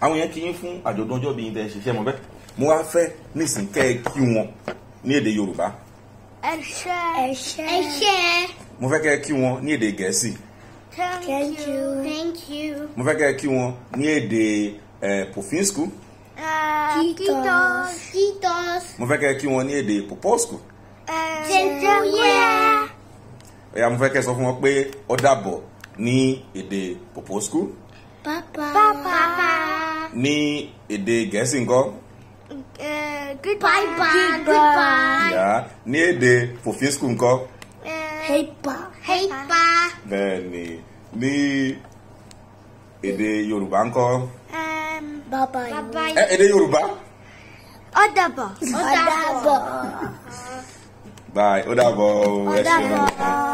Àwọn yẹn kí yín fún àjọ̀dún ọjọ́ bí yín tẹ́ ẹ ṣiṣẹ́ mọ́ bẹ́ẹ̀. Mo wá fẹ́ nísìn kẹ́ ẹ kí wọn ní èdè Yorùbá. Ẹ ṣé. Ẹ ṣé. Ẹ ṣé. Mo fẹ́ kẹ́ ẹ kí wọn ní èdè Gẹ̀ẹ́sì. Thank you. Thank you. Mo fẹ́ kẹ́ ẹ kí wọn ní èdè Pofinsku. Kiitos. Kiitos. Mo fẹ́ kẹ́ ẹ kí wọn ní èdè Poposku. Dziękuję. Ẹ̀yà mo fẹ́ kẹ́ ẹ sọ fún wọn pé ó dàbọ̀ ní èdè Poposku. Papa. Papa. Ní èdè Gẹ̀ẹ́sì ńkọ́? Goodbye. Bye. Goodbye. Yà ní èdè Pofinsku ńkọ́? Heippa. Heippa. Bẹ́ẹ̀ ni ní èdè Yorùbá ńkọ́? Bye bye. Bye. Ẹ èdè Yorùbá. Ó dàbọ̀. Ó dàbọ̀. Bye, ó dàbọ̀. Ó Ẹ ṣeun. dàbọ̀.